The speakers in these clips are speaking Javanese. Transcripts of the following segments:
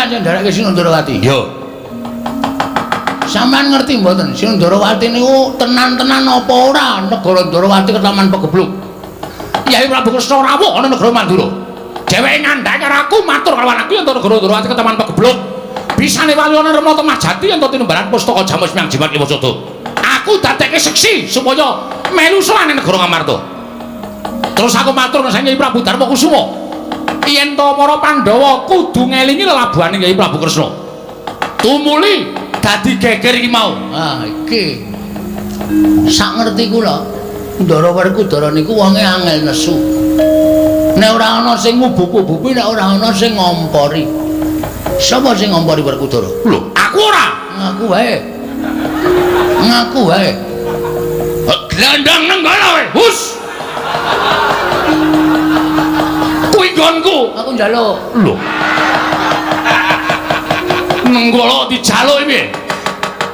Sampeyan sing nderekke Sinundrawati. Yo. Sampeyan ngerti mboten Sinundrawati niku tenan-tenan apa ora negara Ndrawati ketaman pegebluk. Yai Prabu Kresna rawuh ana negara Mandura. Dheweke ngandhake karo aku matur karo aku yen negara Ndrawati ketaman pegebluk. Bisane wali ana Rema Temah Jati yen tinumbaran pustaka Jamus Miang Jimat Liwa Sada. Aku dadekke seksi supaya melu sowan ning negara Ngamarta. Terus aku matur nang Kyai Prabu Darma Kusuma. Yen to para Pandhawa kudu ngelingi lelabuhane Kyai Prabu Kresna. Tumuli dadi geger iki mau. Ah iki. Sak ngerti kula, Ndara Werkudara niku wonge angel nesu. Nek ora ana sing ngubuk-ubuki, nek ora ana sing ngompori. Sapa sing ngompori Werkudara? Lho, aku ora. Ngaku wae. Ngaku wae. Glandang nenggala wae. Hus. Kuwi nggonku. Aku njaluk. Lho. Nenggala dijaluk piye?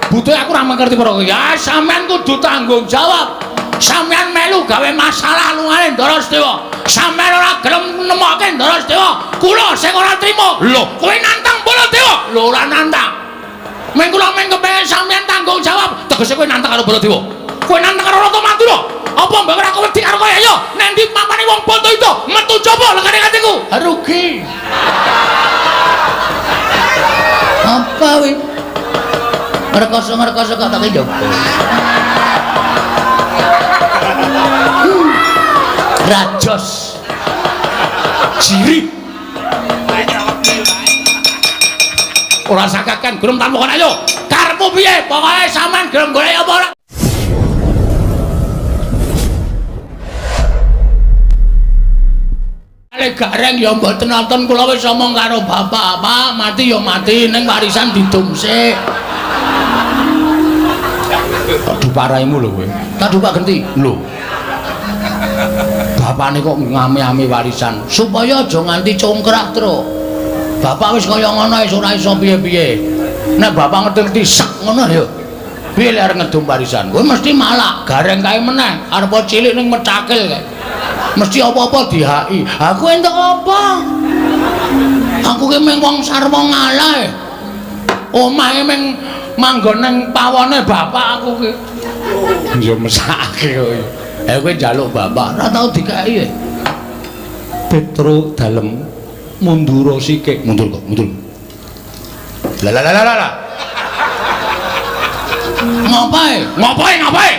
Butuhe aku ora ngerti perkara. Ya sampean kudu tanggung jawab. Sampean melu gawe masalah lungane Ndara Sedewa. Sampean ora gelem nemokke Ndara Sedewa. Kula sing ora trima. Lho, kowe nantang Baladewa? Lho, ora nantang. Meng kula meng kepengin sampean tanggung jawab. Tegese kowe nantang karo Baladewa. Kowe nantang karo Ratu Madura. Apa mbok ora wedi karo kowe? Ayo, nang ndi mapane wong bondo itu? Metu coba lekane atiku. Rugi. Apa wi? Ngrekoso-ngrekoso kok tak njaba. Rajos. Jiri. Ora sakakan gelem tanpa kon ayo. Karepmu piye? Pokoke sampean gelem golek apa ora? Ale gareng ya mboten nonton kula wis omong karo bapak, Pak, mati ya mati ning warisan didum sik. Aduh paraimu lho kowe. Tak dupak genti. Lho. Bapane kok ngame-ame warisan supaya aja nganti congkrak, Tru. Bapak wis kaya ngono wis ora iso piye-piye. Nek bapak ngerti-ngerti sek ngono ya. Piye lek arep ngedum warisan? Kowe mesti malak, gareng kae meneh, arep cilik ning mecakil kae. Mesti apa-apa dihaki. Aku entuk apa? Aku ki mung wong sarwa ngalah. Omahe mung manggon ning pawone bapak aku ki. Ya mesake kowe. Eh kowe njaluk bapak, ora tau dikeki. Petro dalem mundura sikik, mundur kok, mundur. Lah lah lah lah lah. Ngapae? Ngapae ngapae?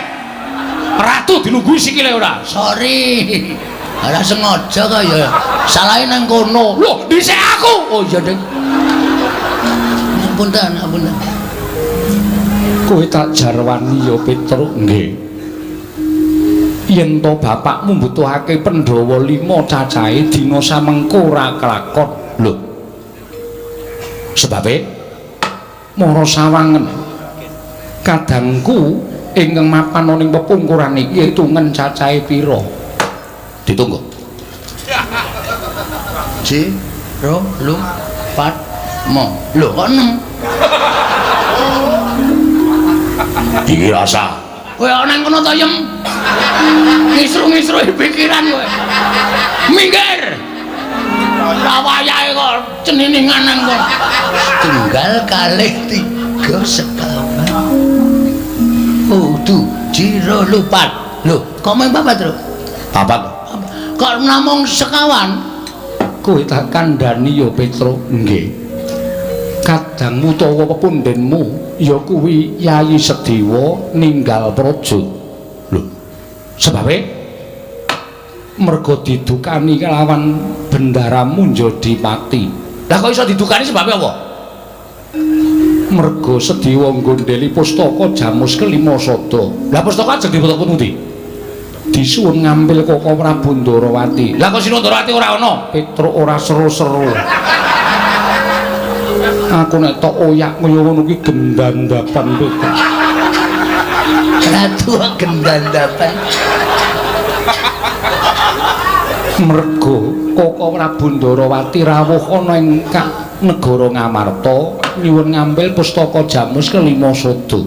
Ratu dilungguhi sikile ora? Sorry. Ora sengaja kok ya. Salahe nang kono. Lho, dhisik aku. Oh iya, Ding. Ampun ta, ampun ta. Kowe tak jarwani ya Petruk nggih. Yen to bapakmu mbutuhake Pandhawa 5 cacahe dina samengko ora kelakon. Lho. Sebabe mara sawangen kadangku ingkang mapan ana ing pepungkuran iki hitungen cacahe pira? Ditunggu. Ji, ro, lu, pat, mo. Lho kok 6? Iki rasa. Kowe ana nang kono to, Yem? Ngisru-ngisru pikiran kowe. Minggir. Ora wayahe kok ceniningan nang kono. Tunggal kalih tiga sekawan. Kudu jiro lupat. Lho, kok mung papat, Tru? Papat. Kok namung sekawan? Kowe tak kandhani ya, Petro. Nggih. Kadangmu utawa pepundhenmu ya kuwi Yayi Sedewa ninggal praja. Lho, sebabe merga didukani kelawan Bendara Munjadipati. Lah kok iso didukani sebabe apa? Merga Sedewa nggondheli pustaka Jamus kelima sada. Lah pustaka ajeng diboto pundi? Disuwun ngambil Koko Prabu Ndarawati. Lah kok Sinundrawati ora ana? Petruk ora seru-seru. Aku nek tok oyak kaya ngono kuwi gendandapan Petruk. Ratu gendandapan. Merga Koko Prabu Ndarawati rawuh ana ing negara Ngamarta nyuwun ngambil pustaka Jamus kelima sada.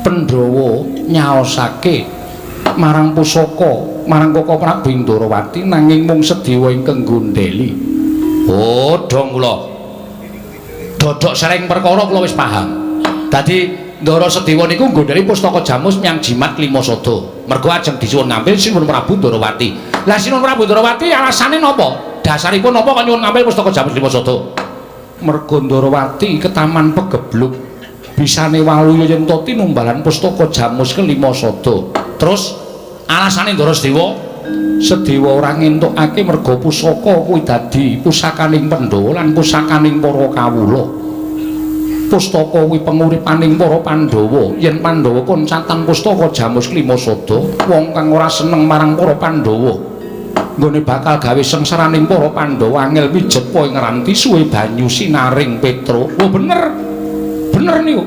Pandhawa nyaosake marang pusaka marang Koko Prabu Ndarawati nanging mung Sedewa ingkang nggondheli. Oh, dong kula. Dodok sering perkara kula wis paham. Dadi Ndara Sedewa niku nggondheli pustaka Jamus menyang Jimat Klimasada. Mergo ajeng disuwun ngampil Sinuwun Prabu Ndarawati. Lah Sinuwun Prabu Ndarawati alasane napa? Dasaripun napa kok nyuwun ngampil pustaka Jamus Klimasada? Mergo Ndarawati ketaman pegebluk bisane waluya yen to tinumbalan pustaka Jamus Klimasada. Terus alasane Ndara Sedewa, Sedewa ora ngentukake merga pusaka kuwi dadi pusakaning Pandhawa lan pusakaning para kawula. Pustaka kuwi penguripaning para Pandhawa. Yen Pandhawa koncatan pustaka Jamus Klimasada, wong kang ora seneng marang para Pandhawa nggone bakal gawe sengsaraning para Pandhawa angel pijet po ing ranti suwe banyu sinaring Petro. Oh bener. Bener niku.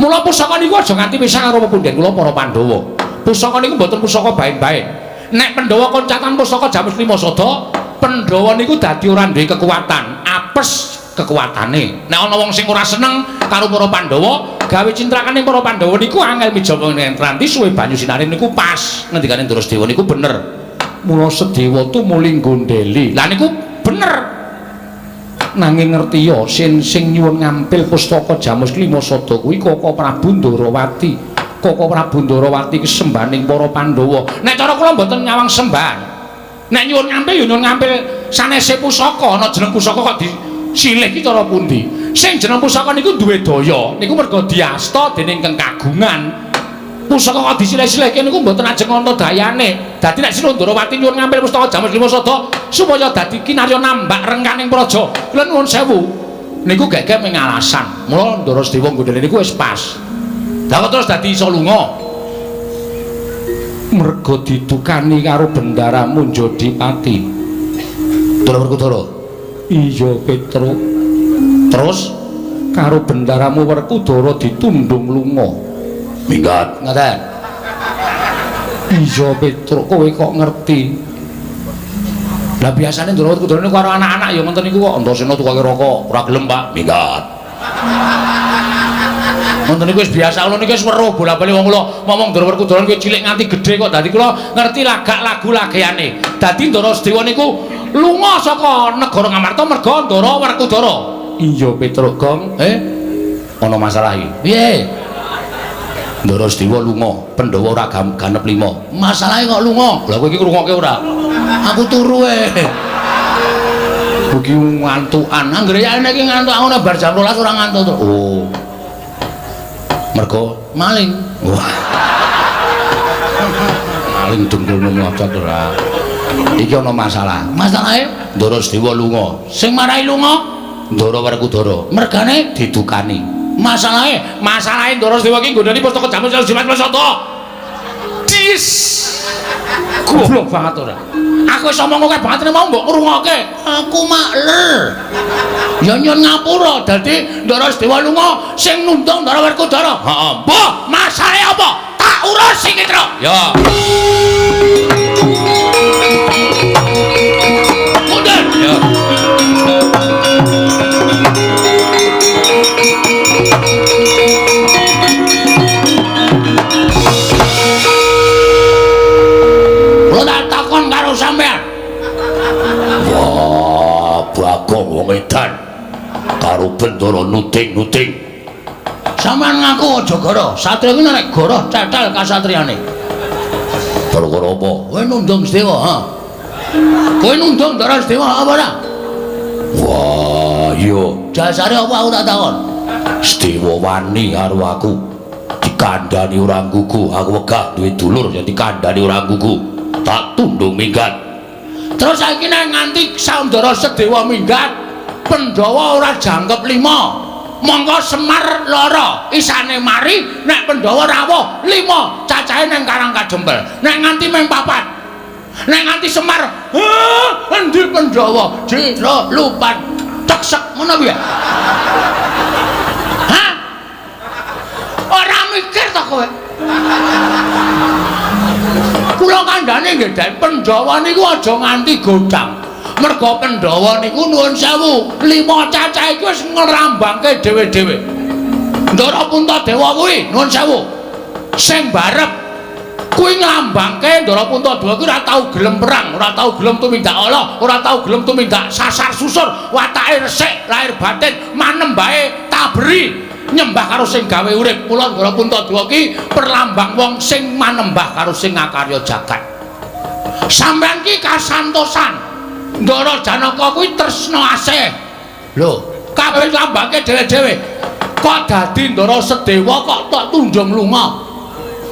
Mula pusaka niku aja nganti pisah karo pepundhen kula para Pandhawa. Pusaka niku mboten pusaka baen-baen. Nek Pandhawa koncatan pusaka Jamus Klimasada, Pandhawa niku dadi ora duwe kekuatan, apes kekuatane. Nek ana wong sing ora seneng karo para Pandhawa, gawe cintrakane para Pandhawa niku angel mijaba ing ranti suwe banyu sinaring niku pas. Ngendikane Ndara Sedewa niku bener. Mula Sedewa tumuli nggondheli. Lah niku bener. Nanging ngerti ya sing nyuwun ngampil pustaka Jamus Klimasada kuwi Koko Prabu Ndarawati. Koko Prabu Ndarawati ki sembaning para Pandhawa. Nek cara kula mboten nyawang sembahan. Nek nyuwun ngampil ya nyuwun ngampil sanese pusaka, ana jeneng pusaka kok disilih ki cara pundi? Sing jeneng pusaka niku duwe daya, niku mergo diasta dening kang kagungan. Pusaka kok disilih-silihke niku mboten ajeng ana dayane. Dadi nek Sinuwun Ndarawati nyuwun ngampil pustaka Jamus Klimasada supaya dadi kinarya nambak rengkaning praja. Kula nuwun sewu. Niku gegek mung alasan. Mula Ndara Sedewa nggondheli niku wis pas. Lah kok terus dadi iso lunga? Mergo didukani karo Bendara Munjodipati. Ndara Werkudara. Iya, Petro. Terus karo Bendaramu Werkudara ditundung lunga. Minggat, ngaten. Iya, Petro, kowe kok ngerti? Lah biasane Ndara Werkudara niku karo anak-anak ya ngoten niku kok Antasena tukoke rokok, ora gelem, Pak. Minggat. Ngoten niku wis biasa kula niki wis weruh bola-bali wong kula ngomong Ndara Werkudara niku cilik nganti gedhe kok dadi kula ngerti lagak lagu lageane. Dadi Ndara Sedewa niku lunga saka negara Ngamarta merga Ndara Werkudara. Iya Petruk Gong, ana masalah iki. Piye? Ndara Sedewa lunga, Pandhawa ora ganep 5. Masalahe kok lunga? Lah kowe iki ngrungokke ora? Aku turu e. Iki ngantukan. Anggere yane iki ngantuk aku nek bar jam 12 ora ngantuk to. Oh. Mergo maling. Wah. Maling dengkul ngocot ora. Iki ana masalah. Masalahe Ndara Sedewa lunga. Sing marai lunga Ndara Werkudara. Mergane didukani. Masalahe, masalahe Ndara Sedewa iki nggondheli pustaka Jamus Jimat Klimasada. Dis. Goblok banget ora. Aku wis omong akeh banget mau mbok ngrungokke. Aku makler. Ya nyun ngapura dadi Ndara Sedewa lunga sing nundung Ndara Werkudara. Heeh. Mbah, masalahe apa? Tak urus iki, Tru. Ya. Mundur. Ya. Kula tak takon karo sampean. Wah, Bagong wong edan karo Bendara nuting-nuting. Sampean ngaku aja goro. Satria kuwi nek goro cetel kasatriane. Perkara apa? Kowe nundung Sedewa, ha? Kowe nundung Ndara Sedewa apa ora? Wah, iya. Dasare apa aku tak takon? Sedewa wani karo aku. Dikandani ora nggugu, aku wegah duwe dulur yen dikandani ora nggugu. Tak tundung minggat. Terus saiki nek nganti Saundara Sedewa minggat, Pandhawa ora jangkep 5. Mongko Semar lara, isane mari nek Pandhawa rawuh 5, cacahe nang Karang Kajempel. Nek nganti mung 4. Nek nganti Semar, heh, endi Pandhawa? Jero lupan teksek ngono piye? Hah? Ora mikir ta kowe? Kula kandhane nggih, Den, Pandhawa niku aja nganti godhang. Merga Pandhawa niku nuwun sewu, 5 cacah iki wis ngrambangke dhewe-dhewe. Ndara Puntadewa kuwi nuwun sewu. Sing barep Kuwi nglambangke Ndara Puntadewa kuwi ora tau gelem perang, ora tau gelem tumindak ala, ora tau gelem tumindak sasar susur, watake resik lahir batin, manembahe taberi, nyembah karo sing gawe urip. Mula Ndara Puntadewa ki perlambang wong sing manembah karo sing ngakarya jagat. Sampeyan ki kasantosan. Ndara Janaka kuwi tresna asih. Lho, kabeh lambangke dhewe-dhewe. Kok dadi Ndara Sedewa kok tok tunjung lunga?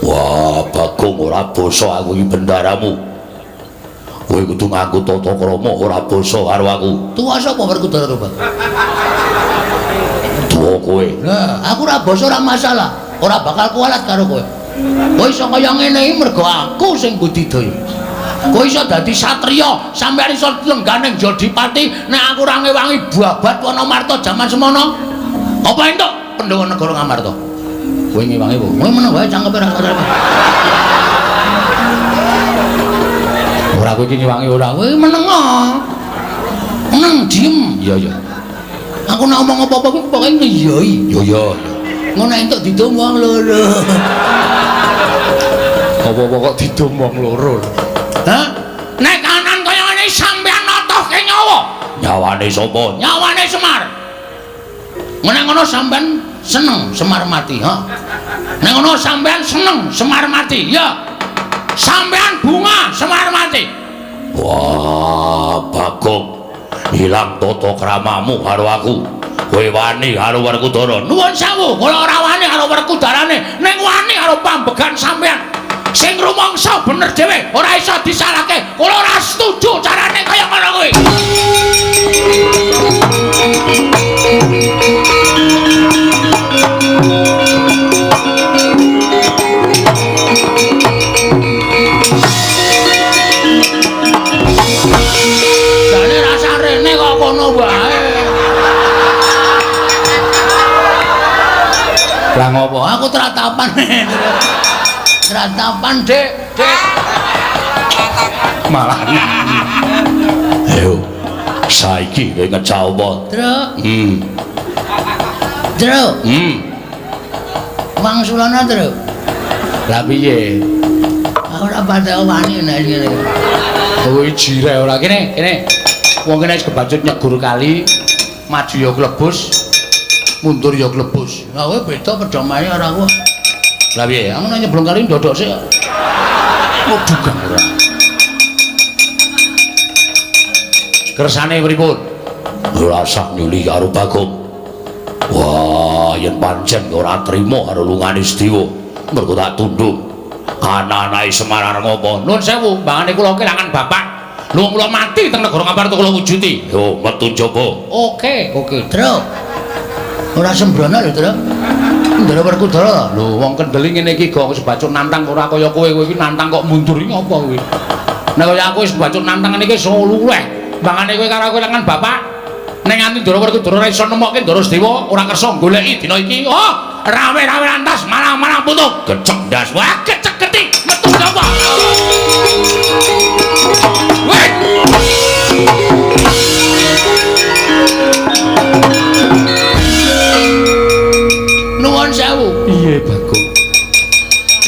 Wah, Bagong ora basa aku iki bendaramu. Kowe kudu nganggo tata krama ora basa karo aku. Tuwa sapa Werkudara to, Bang? Tuwa kowe. Lah, aku ora basa ora masalah. Ora bakal kualat karo kowe. Kowe iso kaya ngene iki mergo aku sing budidaya. Kowe iso dadi satriya, sampeyan iso lengganing Jodipati nek aku ora ngewangi babat Wanamarta jaman semono. Apa entuk Pandhawa negara Ngamarta? Kowe ngewangi apa? Kowe meneng wae cangkeme ora sadar. Ora kowe iki ngewangi ora. Kowe meneng ah. Meneng diem. Iya iya. Aku nek omong apa-apa kuwi pokoke ngiyoi. Iya iya. Ngono entuk didum wong loro. Apa-apa kok didum wong loro. Hah? Nek kanan kaya ngene sampeyan notohke nyawa. Nyawane sapa? Nyawane Semar. Nek ngono sampeyan seneng Semar mati, ha? Nek ngono sampeyan seneng Semar mati, ya. Sampeyan bunga Semar mati. Wah, Bagong. Ilang tata kramamu karo aku. Kowe wani karo Werkudara. Nuwun sewu, kula ora wani karo Werkudarane, ning wani karo pambegan sampeyan. Sing rumangsa bener dhewe, ora iso disalahke. Kula ora setuju carane kaya ngono kuwi. Jane rasa rene kok kono wae. Lah ngopo? Aku tratapan. Tratapan, Dik. Dik. Malah nyanyi. Ayo. Saiki kowe ngecak apa? Truk. Truk. Wangsulana, Truk. Lah piye? Aku ora patek wani nek ngene. Kowe jireh ora kene, kene. Wong kene wis kebacut nyegur kali, maju ya klebus, mundur ya klebus. Lah kowe beda pedomane ora aku. Lah piye? Aku nek nyeblong kali ndodok sik. Kok dugang ora. Kersane pripun? Ora usah nyuli karo Bagong. Wah, yen pancen ora trima karo lungane Sedewa, mergo tak tunduk. Ana-anake Semar arep ngopo? Nun sewu, mbangane kula kelangan bapak. Lho kula mati teng negara Ngamarta kula wujuti. Yo metu njaba. Oke, oke, Truk. Ora sembrono lho, Truk. Ndara Werkudara. Lho wong kendeli ngene iki gong wis bacut nantang ora kaya kowe, kowe iki nantang kok mundur iki apa kowe? Nek kaya aku wis bacut nantang ngene iki iso luweh. Mbangane kowe karo aku kelangan bapak. Nek nganti Ndara Werkudara ora iso nemokke Ndara Sedewa, ora kersa goleki dina iki. Oh, rawe-rawe lantas malang-malang putu. Gecek ndas. Wah, gecek geti metu sapa? Weh. Nuwun sewu. Piye, Bagong?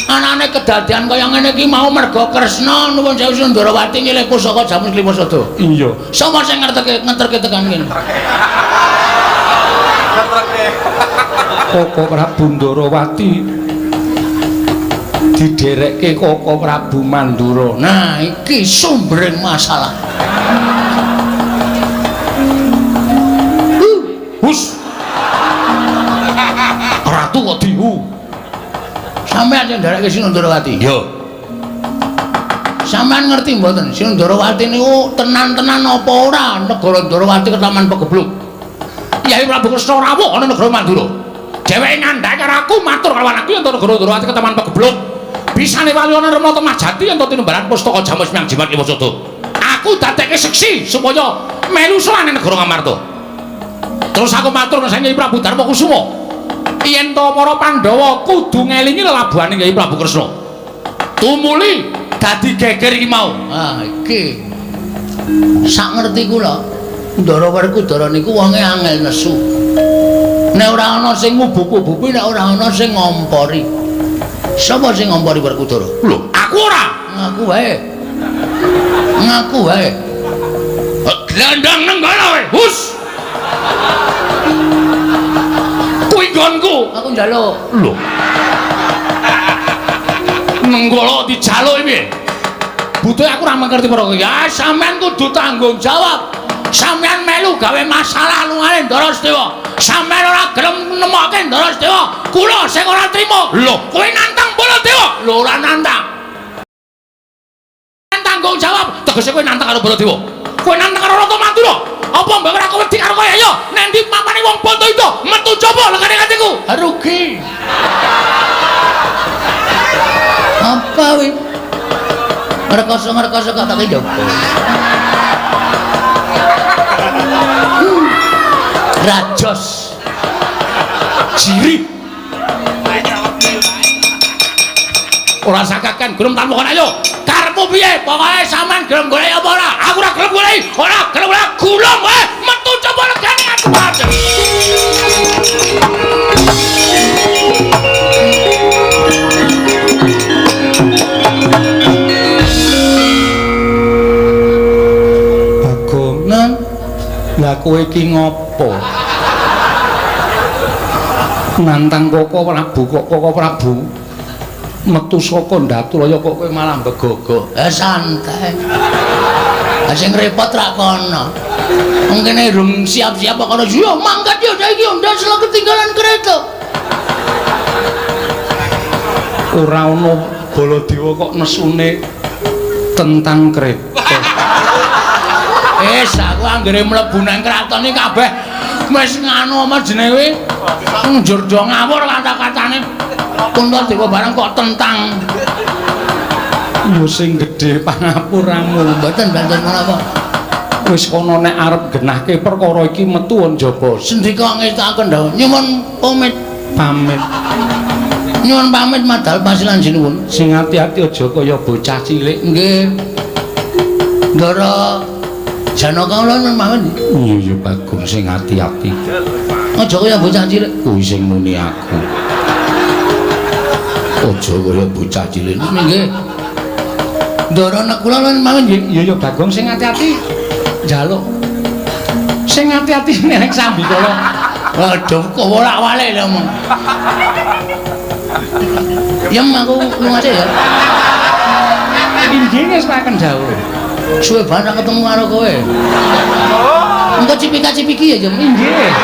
Anane kedadian kaya ngene iki mau mergo Kresna nuwun sewu Sundarawati nyilih pusaka Jamus Klimasada. Iya. Sapa sing ngerteke ngeterke tekan kene? Koko Prabu Ndarawati diderekke Koko Prabu Mandura. Nah, iki sumbering masalah. Hus. Ratu kok dihu. Sampeyan sing nderekke Sinundarawati? Iya. Sampeyan ngerti mboten Sinundarawati niku tenan-tenan apa ora negara Ndarawati ketaman pegebluk? Yai Prabu Kresna rawuh ana negara Mandura. Dheweke ngandhake karo aku matur karo aku yen negara Ndarawati ketaman pegebluk. Bisane wali ana Rema Temah Jati yen tinumbalan pustaka Jamus Miang Jimat Limasada. Aku dadekke seksi supaya melu sowan ning negara Ngamarta. Terus aku matur karo Nyai Prabu Darma Kusuma. Yen to para Pandhawa kudu ngelingi lelabuhane Kyai Prabu Kresna. Tumuli dadi geger iki mau. Ah, iki. Sak ngerti kula, Ndara Werkudara niku wonge angel nesu. Nek ora ana sing ngubuk-ubuki, nek ora ana sing ngompori. Sapa sing ngompori Werkudara? Lho, aku ora. Ngaku wae. Ngaku wae. Glandang Nenggala kowe. Hus. Kuwi nggonku. Aku njaluk. Lho. Nenggala dijaluk piye? Butuhe aku ora mengerti perkara. Ya sampean kudu tanggung jawab. Sampean melu gawe masalah lungane Ndara Sedewa. Sampean ora gelem nemokke Ndara Sedewa. Kula sing ora trima. Lho, kowe nantang Baladewa. Lho, ora nantang. Tanggung jawab tegese kowe nantang karo Baladewa. Kowe nantang karo Ratu Madura. Apa mbok ora wedi karo kowe? Ayo, nendi papane wong Bantayuda metu coba legane atiku. Rugi. Apa wi? Ngrekoso-ngrekoso kok tak njaba. Rajos. Jiri. Ora sakakan gelem tanpa ayo. Karepmu piye? Pokoke sampean gelem golek apa ora? Aku ora gelem golek. Ora gelem ora gulung kowe. Metu coba legane aku aja. Bagong, lah kowe iki ngopo? Nantang Koko Prabu kok Koko Prabu metu saka Ndatulaya kok kowe malah begogok. Santai. Sing repot rak kono. Wong kene rung siap-siap kok kono. Yo mangkat yo saiki yo ndak selo ketinggalan kereta. Ora ono Baladewa kok nesune tentang kereta. Wis aku anggere mlebu nang kraton iki kabeh wis nganu apa jenenge kuwi? Njur do ngawur kata-katane. Puntadewa barang kok tentang. Ya sing gedhe pangapuramu. Mboten mboten menapa. Wis kono nek arep genahke perkara iki metu njaba. Sendika ngestakaken dawuh. Nyuwun pamit. Pamit. Nyuwun pamit madal pasilan sinuwun. Sing ati-ati aja kaya bocah cilik. Nggih. Ndara Janaka kula nyuwun pamit. Iya ya Bagong sing ati-ati. Aja kaya bocah cilik. Kuwi sing muni aku. Aja kaya bocah cilik. Nggih. Ndara nek kula nyuwun pamit nggih. Iya ya Bagong sing ati-ati. Njaluk. Sing ati-ati nek sambikala. Waduh kok wolak-walik lho omong. Yem aku lunga ya. Inggih wis paken dawuh. Suwe banget ketemu karo kowe. Engko cipika-cipiki ya, Jem. Inggih.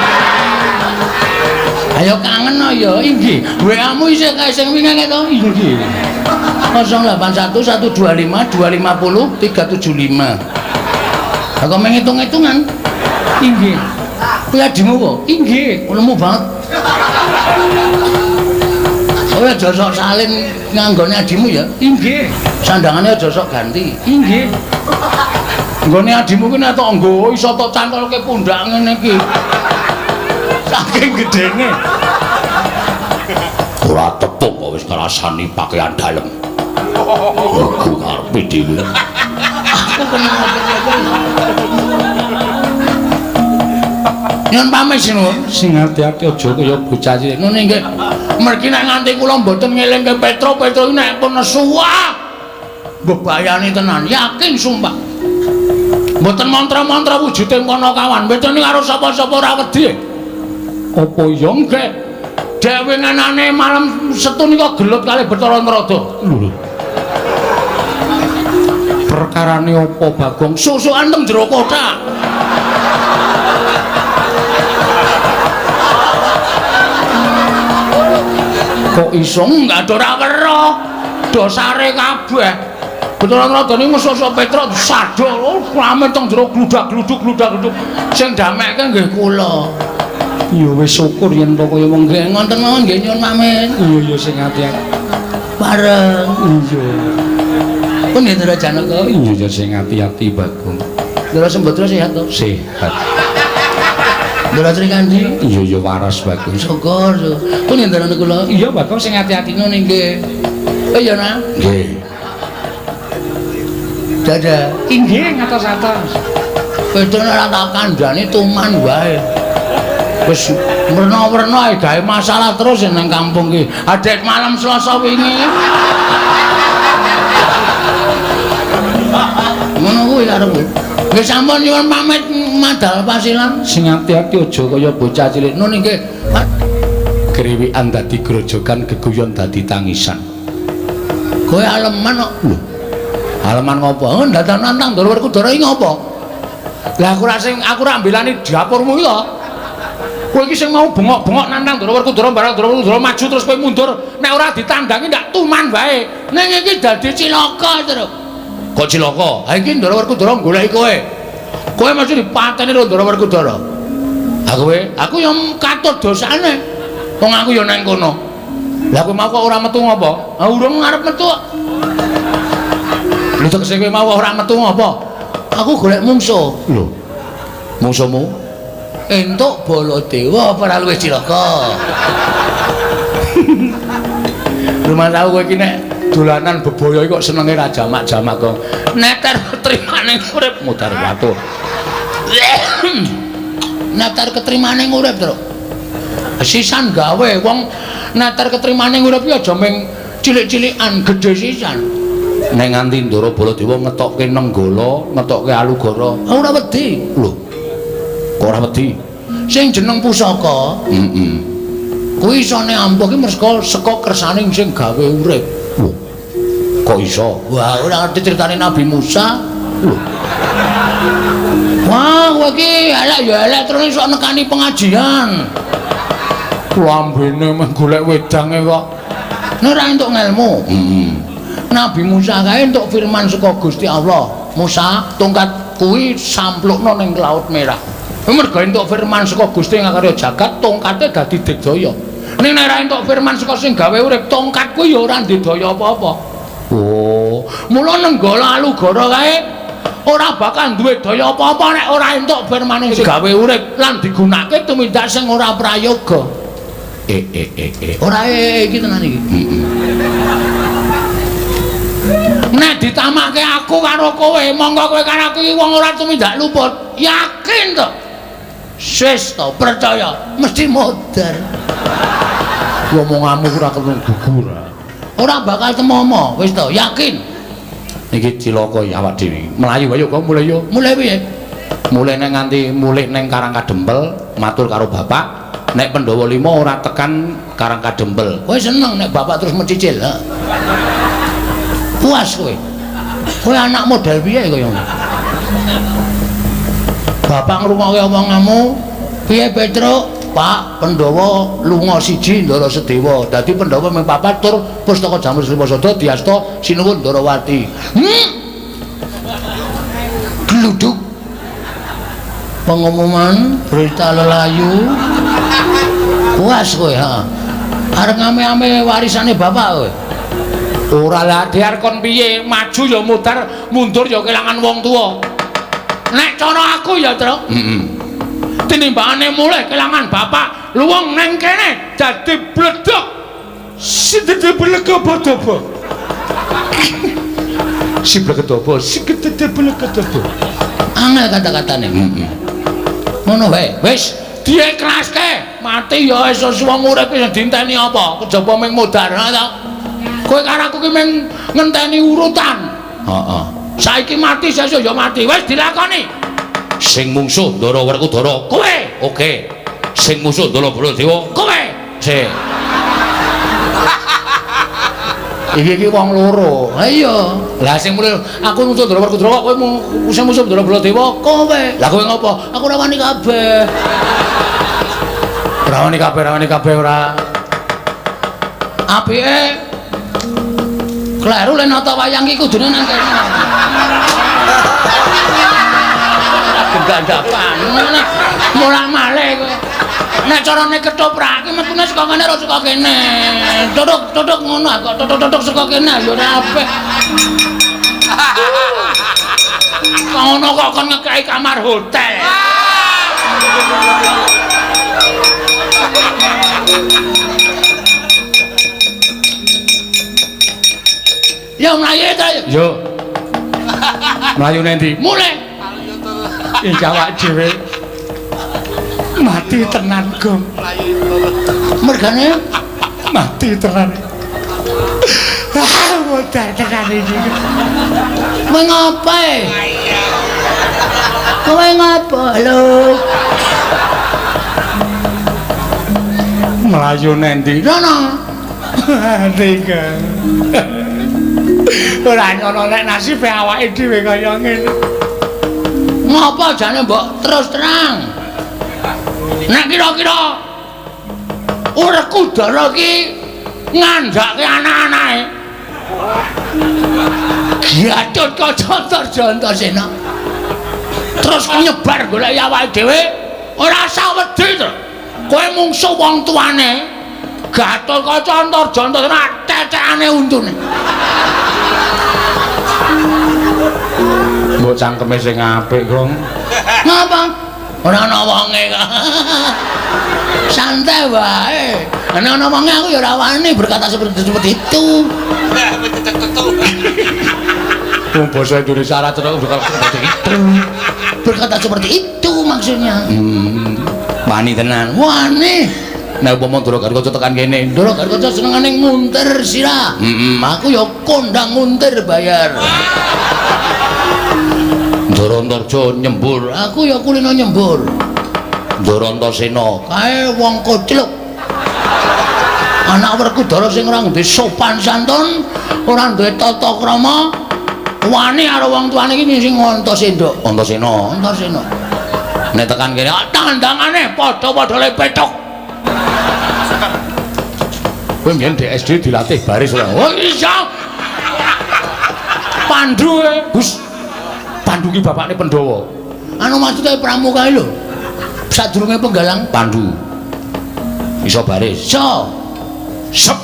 Ayo kangen no ya. Inggih. WA-mu isih kae sing wingi to? Inggih. 081 125 250 375. Aku menghitung-hitungan. Inggih. Kuwi adimu kok? Inggih. Lemu banget. Kowe aja sok salin nganggone adimu ya. Inggih. Sandangane aja sok ganti. Inggih. Nggone adimu kuwi nek tok nggo iso tok cantolke pundak ngene iki. Saking gedene. Ora tepung kok wis ngrasani pakaian dalem. Aku karepe dhewe. Aku kenal. Nyuwun pamit sinuwun. Sing ati-ati aja kaya bocah cilik. Ngono nggih. Mergi nek nganti kula mboten ngelingke Petro, Petro iki nek pun nesu wah mbebayani tenan, yakin sumpah. Mboten mantra-mantra wujude kono kawan. Mboten karo sapa-sapa ora wedi. Apa ya nggih. Dhewe ngenane malam Setu nika gelut kalih Bathara Narada. Lho. Perkarane apa Bagong? Susukan teng jero kothak. Kok iso enggak ada ora weruh. Dosare kabeh. Bathara Narada niku sosok Petruk sadol rame teng jero gludak-gluduk gludak-gluduk. Sing damekke nggih kula. Ya wis syukur yen to kaya wong nggih ngoten mawon nggih nyuwun pamit. Iya ya sing ati-ati. Bareng. Iya. Pun nggih Ndara Janaka. Iya ya sing ati-ati Bagong. Ndara Sembadra sehat to? Sehat. Ndara Srikandhi? Iya ya waras Bagong. Syukur. Pun nggih Ndara kula. Iya Bagong sing ati-ati ngono nggih. Oh iya nah. Nggih. Dadah. Inggih ngatos-atos. Petro ora tak kandhani tuman wae. Wis werna-werna ae gawe masalah terus nang kampung iki. Adek malam Selasa wingi. Ngono kuwi karepku. Nggih sampun nyuwun pamit madal pasilan. Sing ati-ati aja kaya bocah cilik. Nun nggih. Kriwikan dadi grojogan, geguyon dadi tangisan. Kowe aleman kok. Lho. Aleman ngopo? Oh, ndatang nantang Ndara Werkudara iki ngopo? Lah aku ora sing aku ora mbelani dapurmu iki to. Kowe iki sing mau bengok-bengok nantang Ndara Werkudara barang Ndara Werkudara maju terus kowe mundur, nek ora ditandangi ndak tuman wae. Ning iki dadi cilaka, Truk. Kok cilaka? Ha iki Ndara Werkudara goleki kowe. Kowe mesti dipateni karo Ndara Werkudara. Ha kowe, aku yo katut dosane. Wong aku yo nang kono. Lah kowe mau kok ora metu ngopo? Ha urung arep metu. Lho tegese kowe mau ora metu ngopo? Aku golek mungsuh. Lho. Mungsuhmu? Entuk Baladewa apa ora luwih cilaka? Rumah tau kowe iki nek dolanan bebaya iki kok senenge ra jamak-jamak kok. Neter ketrimane urip mudhar watur. Neter ketrimane urip, Truk. Sisan gawe wong neter ketrimane urip iki aja mung cilik-cilikan, gedhe sisan. Nek nganti Ndara Baladewa ngetokke Nenggala, ngetokke Alugara, ora wedi. Lho. Kok ora wedi? Sing jeneng pusaka, heeh. Kuwi isone ampuh ki mergo saka kersane sing gawe urip. Lho. Kok iso? Wah, ora ngerti critane Nabi Musa. Lho. Wah, kowe iki elek ya elek terus iso nekani pengajian. Lambene meh golek wedange kok. Nek ora entuk ngelmu. Heeh. Nabi Musa kae entuk firman saka Gusti Allah. Musa, tongkat kuwi samplukno ning Laut Merah. Mergo entuk firman saka Gusti ngakarya jagat, tongkate dadi digdaya. Ning nek ora entuk firman saka sing gawe urip, tongkat kuwi ya ora ndidaya apa-apa. Oh, mula Nenggala Alugara kae ora bakal duwe daya apa-apa nek ora entuk firmane sing gawe urip lan digunakake tumindak sing ora prayoga. Ora iki tenan iki. Nek ditamake aku karo kowe, monggo kowe karo aku iki wong ora tumindak luput. Yakin to? Wis to, percaya, mesti modar. Omonganmu ora ketemu gugur. Ora bakal temomo, wis to, yakin. Iki cilaka ya awak dhewe. Mlayu ayo kok mulih yo. Mulih piye? Mulih nang nganti mulih nang Karang Kadempel, matur karo bapak. Nek Pandhawa 5 ora tekan Karang Kadempel. Kowe seneng nek bapak terus mencicil, ha? Puas kowe. Kowe anak model piye kaya ngono? Bapak ngrungokke omonganmu, piye Petruk? Pak, Pandhawa lunga siji Ndara Sedewa. Dadi Pandhawa mung papat tur pustaka Jamur Srimasada diasta sinuwun Ndarawati. Gluduk. Pengumuman berita lelayu. Puas kowe, ha. Arep ngame-ame warisane bapak kowe. Ora lah diar kon piye, maju ya mudar, mundur ya kelangan wong tuwa. Nek cara aku ya, Truk. Heeh. Tinimbangane mulih kelangan bapak, luwung neng kene dadi bledok. Sidede blekedobo. Si blekedobo, si gedede blekedobo. Angel kata-katane. Heeh. Ngono wae, wis diiklaske. Mati ya wis wong urip wis dinteni apa? Kejaba mung modar ha ta. Kowe karo aku ki mung ngenteni urutan. Heeh. Saiki mati sesuk ya mati. Wis dilakoni. Sing mungsuh Ndara Werkudara kowe. Oke. Sing musuh Ndara Baladewa kowe. Sik. Iki iki wong loro. Ha iya. Lah sing mulih aku musuh Ndara Werkudara kok kowe sing musuh Ndara Baladewa kowe. Lah kowe ngopo? Aku ora wani kabeh. Ora wani kabeh, ora wani kabeh ora. Apike kleru le nata wayang iki kudune nang kene. Gendandapan. Molah-malih kowe. Nek carane ketoprak iki metune saka kene ora saka kene. Tutuk-tutuk ngono kok tutuk-tutuk saka kene ya ora apik. Ngono kok kon ngekeki kamar hotel. Ya mlayu ta. Yo. Mlayu nang ndi? Mulih. Iki awak dhewe. Mati tenan, Gong. Mergane mati tenan. Ah, modar tenan iki. Kowe ngapa? Kowe ngapa? Halo. Mlayu nendi? Rono. Tiga. Ora nyono nek nasibe awake dhewe kaya ngene. Ngapa jane mbok terus terang? Nek kira-kira Werkudara iki ngandhake anak-anake. Gatotkaca Antarja Antasena. Terus nyebar goleki awake dhewe, ora usah wedi to. Kowe mungsuh wong tuane. Gatotkaca Antarja Antasena tetekane untune. Mbok cangkeme sing apik, Gong. Ngapa? Ora ana wonge kok. Santai wae. Nek ana wonge aku ya ora wani berkata seperti itu. Wong basa Indonesia ora cetha berkata seperti itu. Berkata seperti itu maksudnya. Wani tenan. Wani. Nek umpama Ndara Gatotkaca tekan kene, Ndara Gatotkaca senengane nguntir sirah. Aku ya kondang nguntir bayar. Ndara Antarja nyembur, aku ya kulino nyembur. Ndara Antasena kae wong kocluk. Anak Werkudara sing ora duwe sopan santun, ora duwe tata krama, wani karo wong tuane iki sing Antasena. Antasena, Antasena. Nek tekan kene tandangane padha-padha le pethuk. Kowe mbiyen di SD dilatih baris ora? Oh iya. Pandu e. Hus. Pandu ki bapakne Pandhawa. Anu maksude pramuka lho. Sadurunge penggalang Pandu. Iso baris. Iso. Sep.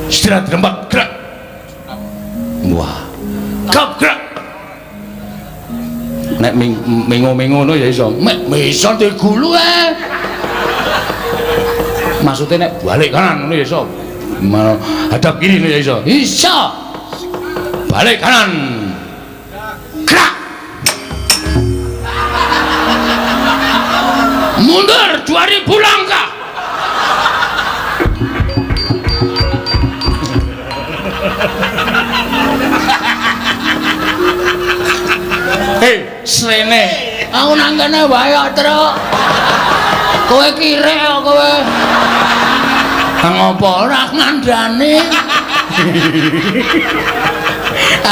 Istirahat di tempat, gerak. Wah. Gap gerak. Nek mengo-mengo ngono ya iso. Mek iso digulu e. Maksudnya nek balik kanan ngono ya iso. Hadap kiri ngono ya iso. Iso. Balik kanan. Gerak. Mundur 2000 langkah. Hei, srene. Aku nang kene wae kok, Truk. Kowe kirek kok kowe. Ngopo ora ngandani?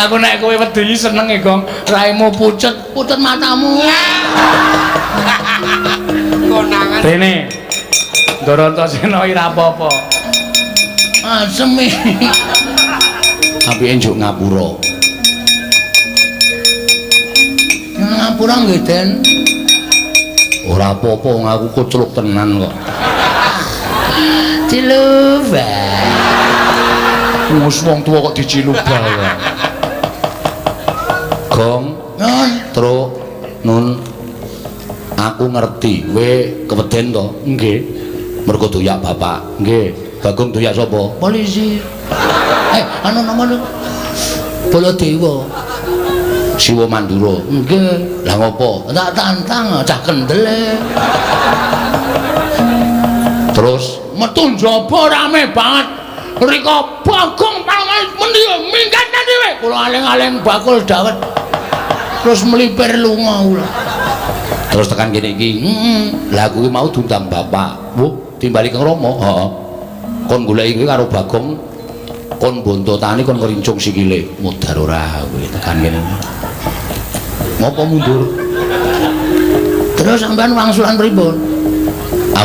Aku nek kowe wedi seneng e, Gong. Raimu pucet, pucet matamu. Konangan. Rene. Ndara Antasena ora apa-apa. Asem iki. Apike njuk ngapura. Ngapura nggih, Den. Ora apa-apa wong aku kocluk tenan kok. Cilubah. Wis wong tuwa kok dicilubah ya. Gong, Nun, Truk, Nun. Aku ngerti kowe keweden to? Nggih. Mergo doyak bapak. Nggih. Bagong doyak sapa? Polisi. Anu nomor Baladewa. Siwa Mandura. Nggih. Lah ngopo? Tak tantang cah kendel. Terus metu njaba rame banget. Rika Bagong paling mendi minggat dhewe. Kula aling-aling bakul dawet. Terus melipir lunga kula. Terus tekan kene iki. Heeh. Lah kuwi mau diundang bapak. Wuh, timbali kang Rama. Heeh. Kon goleki kuwi karo Bagong kon bontotane kon ngrincung sikile. Mudar ora kuwi tekan kene. Ngopo mundur? Terus sampean wangsulan pripun?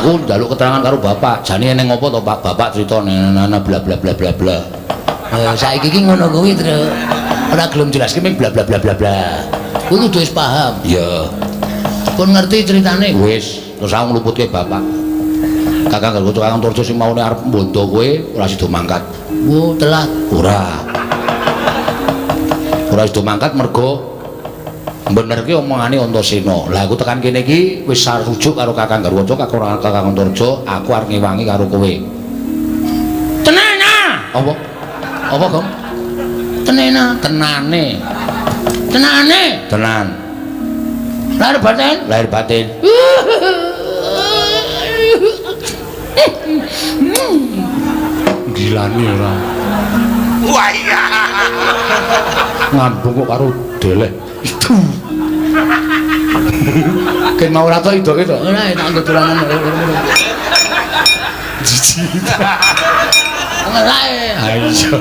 Aku njaluk keterangan karo bapak. Jane eneng ngopo to, Pak? Bapak crita nana bla bla bla bla bla. Saiki iki ngono kuwi, Truk. Ora gelem jelaske ming bla bla bla bla bla. Kuwi kudu wis paham. Iya. Pun ngerti ceritane. Wis, terus aku ngluputke bapak. Kakang Garwa Kakang Antarja sing maune arep mbondo kowe ora sida mangkat. Wo, telat. Ora. Ora sida mangkat mergo benerke omongane Antasena. Lah aku tekan kene iki wis sarujuk karo Kakang Garwaca, Kakang Antarja, aku arep ngewangi karo kowe. Tenana. Apa? Apa, Gong? Tenena, tenane. Tenane. Tenan. Lahir batin? Lahir batin. Gilani ora. Wah iya. Ngambung kok karo deleh. Itu. Ken mau ora tok idoke to. Ora tak nggo dolanan. Jijik. Ora e. Ha iya.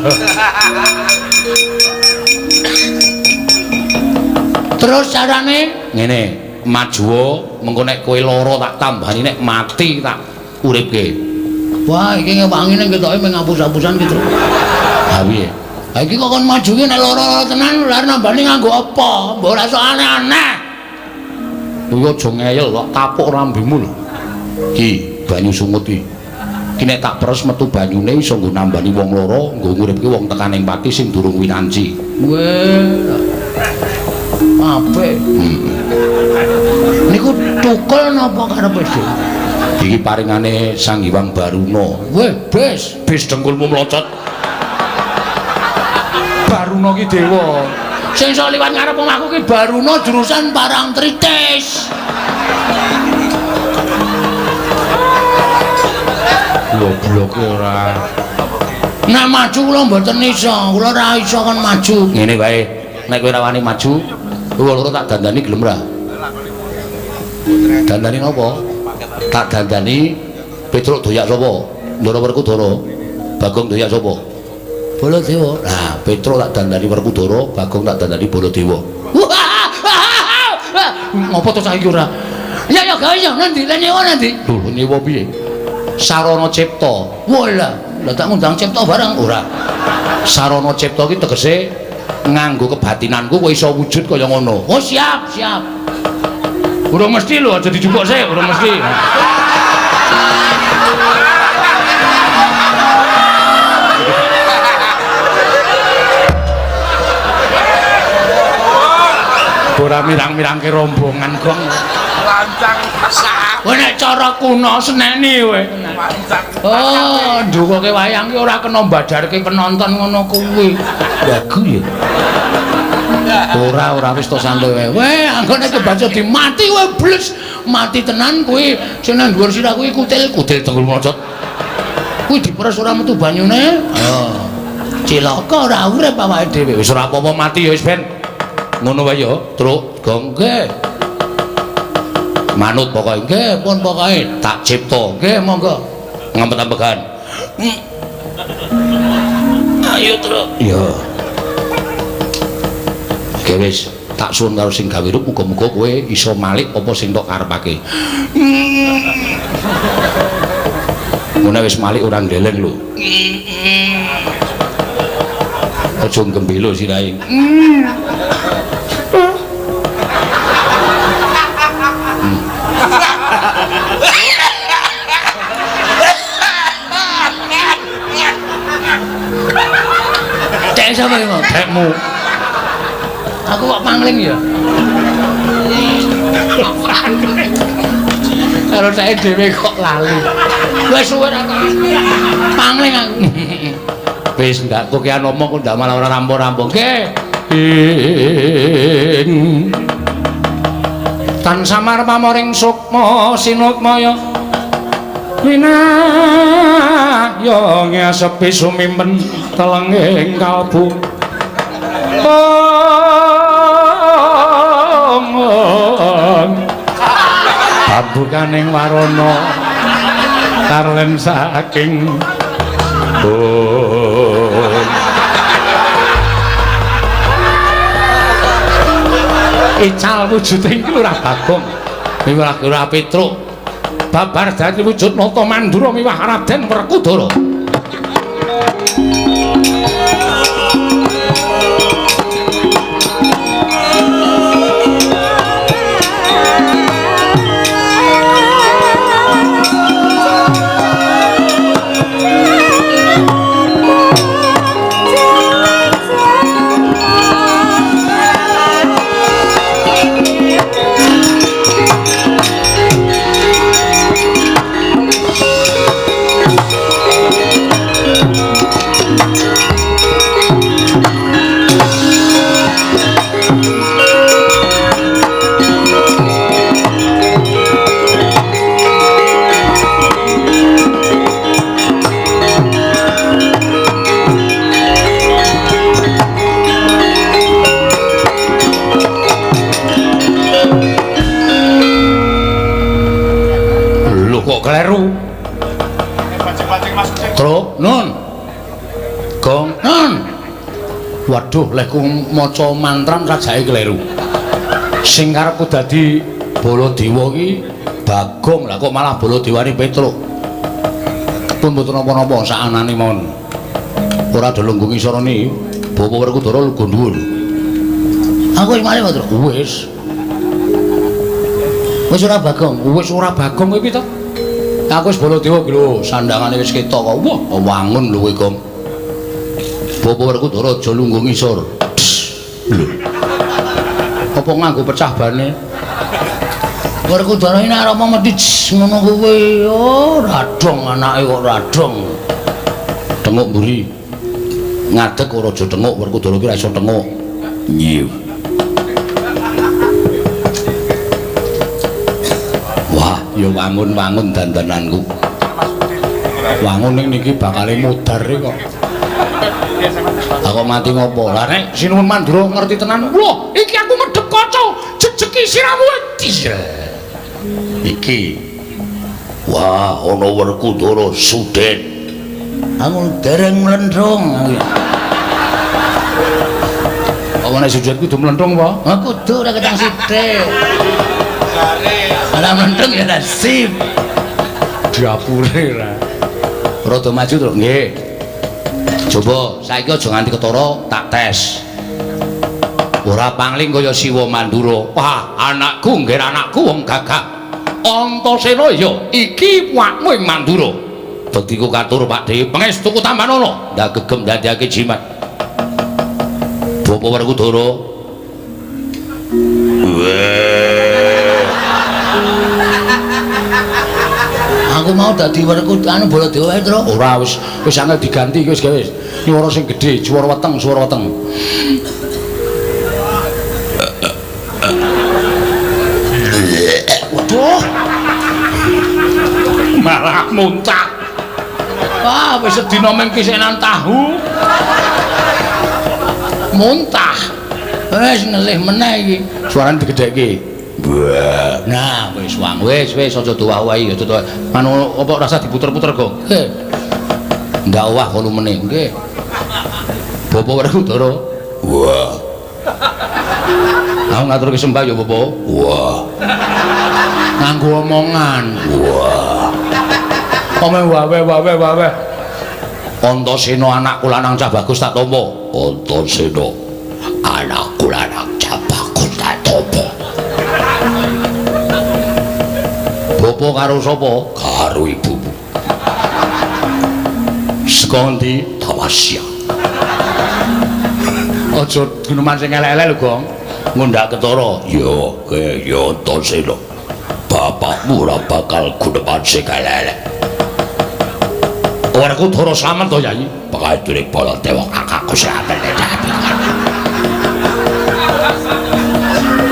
Terus carane ngene, majuwa mengko nek kowe lara tak tambani, nek mati tak uripke. Wah, iki ngewangine ketoke mung ngapus-apusan gitu. Ha piye? Ha iki kok kon maju ki nek lara tenan ora nambani nganggo apa? Mbok ora sok aneh-aneh. Kuwi aja ngeyel kok tapuk rambimu lho. Ki banyu sungut iki. Ki nek tak peres metu banyune iso nggo nambani wong lara, nggo nguripke wong tekaning pati sing durung winanci. Weh. Apik. Niku tukul napa karepe dhewe? Iki paringane Sang Hyang Baruna. Weh, bes, bes dengkulmu mlocot. Baruna ki dewa. Sing iso liwat ngarep omahku ki Baruna jurusan Parangtritis. Gobloke ora. Nek maju kula mboten iso, kula ora iso kon maju. Ngene wae, nek kowe ora wani maju, kowe loro tak dandani gelem ra? Dandani napa? Tak dandani Petruk doyak sapa? Ndara Werkudara. Bagong doyak sapa? Baladewa. Nah, Petruk tak dandani Werkudara, Bagong tak dandani Baladewa. Ngopo to saiki ora? Ya ya gawe ya nanti, lah nyewa nanti. Lho, nyewa piye? Sarana Cipta. Walah, lah tak ngundang Cipta barang ora. Sarana Cipta ki tegese nganggo kebatinanku kowe iso wujud kaya ngono. Oh, siap, siap. Urung mesti lho, aja dijupuk sik, urung mesti. Ora mirang-mirangke rombongan gong. Lancang sak. Kowe nek cara kuno seneni kowe. Lancang. Oh, ndukoke wayang ki ora kena mbadarke penonton ngono kuwi. Lagu ya. Ora ora wis to santai wae. Weh, anggone kebaca dimati kowe bles. Mati tenan kuwi sing nang dhuwur sirah kuwi kutil-kutil tenggul mocot. Kuwi diperes ora metu banyune. Oh. Cilaka ora urip awake dhewe. Wis ora apa-apa mati ya wis ben. Ngono wae ya, Truk, Gong. Nggih. Manut pokoke. Nggih, pun pokoke tak cipta. Nggih, monggo. Ngempet-ambekan. Ayo, Truk. Iya. Oke wis, tak suwun karo sing gawe rup muga-muga kowe iso malik apa sing tok karepake. Ngono wis malik ora ndeleng lho. Aja gembelo sirahe. Cek sapa iki, Tekmu. Aku kok pangling ya? Karo saya dhewe kok lali. Wis suwe ra pangling aku. Wis ndak kokean omong kok ndak malah ora rampung-rampung. Nggih. Tan samar pamoring sukma sinukmaya winahya ngesepi sumimpen telenging kalbu. Babukaning warana karlen saking ical wujude iki ora Bagong miwah ora Petruk babar dadi wujud nata Mandura miwah Raden Werkudara. Tenan. Waduh, lehku maca mantran sajake kleru. Sing karepku dadi Baladewa iki Bagong, lah kok malah Baladewane Petruk. Pun mboten napa-napa sakanane mawon. Ora do lungguh ngisorone, Bapak Werkudara lungguh dhuwur. Aku wis mari, Truk. Wis. Wis ora Bagong. Wis ora Bagong kowe piye to? Aku wis Baladewa iki lho, sandangane wis ketok kok. Wah, wangun lho kowe, Gong. Bapak Werkudara aja lungguh ngisor. Lho. Apa nganggo pecah bane? Werkudara iki nek arep mesti ngono kuwi. Oh, radong anake kok radong. Tenguk mburi. Ngadeg ora aja tenguk, Werkudara ki ora iso tenguk. Nyiw. Wah, ya wangun-wangun dandananku. Wangun ning niki bakale mudhar kok. Aku mati ngopo? Lah nek Sinuwun Mandura ngerti tenan. Lho, iki aku medhep kaca, jejeki siramu. Iki. Wah, ana Werkudara Suden. Aku dereng mlenthung. Apa nek Suden kudu mlenthung apa? Ah kudu ora ketang sithik. Jare. Ora mlenthung ya nasib. Dapure ra. Rada maju, Truk. Nggih. Coba saiki aja nganti ketara tak tes. Ora pangling kaya Siwa Mandura. Wah, anakku nggih anakku wong gagah. Antasena ya iki wakmu ing Mandura. Bektiku katur Pakdhe, pangestuku tambanono. Ndak gegem ndadekake jimat. Bapak Werkudara. Aku mau dadi Werkudara anu Baladewa ae, Truk. Ora wis wis angel diganti wis gawe wis. Nyuwara sing gedhe, swara weteng, swara weteng. Waduh. Malah muntah. Wah, wis sedina mung kisenan tahu. Muntah. Wis ngelih meneh iki. Suarane digedhekke. Nah, wis wang, wis wis aja doah-owahi, aja doah. Anu apa rasa diputer-puter kok. Nggih. Ndak owah volumene. Nggih. Bapak Werkudara. Wah. Aku ngaturke sembah ya, Bapak. Wah. Nganggo omongan. Wah. Omong wawe wawe wawe. Antasena anakku lanang cah bagus tak tampa. Antasena anakku lanang cah bagus tak tampa. Bapak karo sapa? Karo ibumu. Saka endi? Tawasya. Aja guneman sing elek-elek lho, Gong. Ngundak ketara. Ya, ke ya Antasena. Bapakmu ora bakal guneman sing elek-elek. Werkudara slamet to, Yayi? Pangature Baladewa kakakku slamet.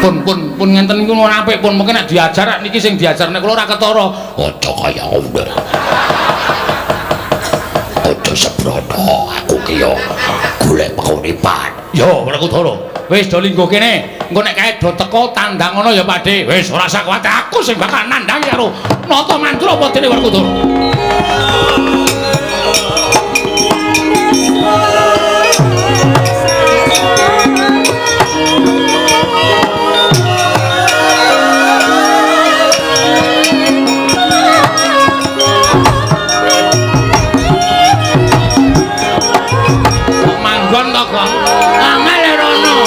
Pun pun pun ngenten niku ora apik pun mungkin nek diajar niki sing diajar nek kula ora ketara. Aja kaya ngono. Aja sembrono, aku ki yo golek penguripan. Yo Werkudara, wis do lingguh kene. Engko nek kae do teko tandang ngono ya Pakdhe. Wis ora usah kuwatir, aku sing bakal nandhangi karo Nata Mandura apa dene Werkudara. Manggon to, Gong? Angel rono.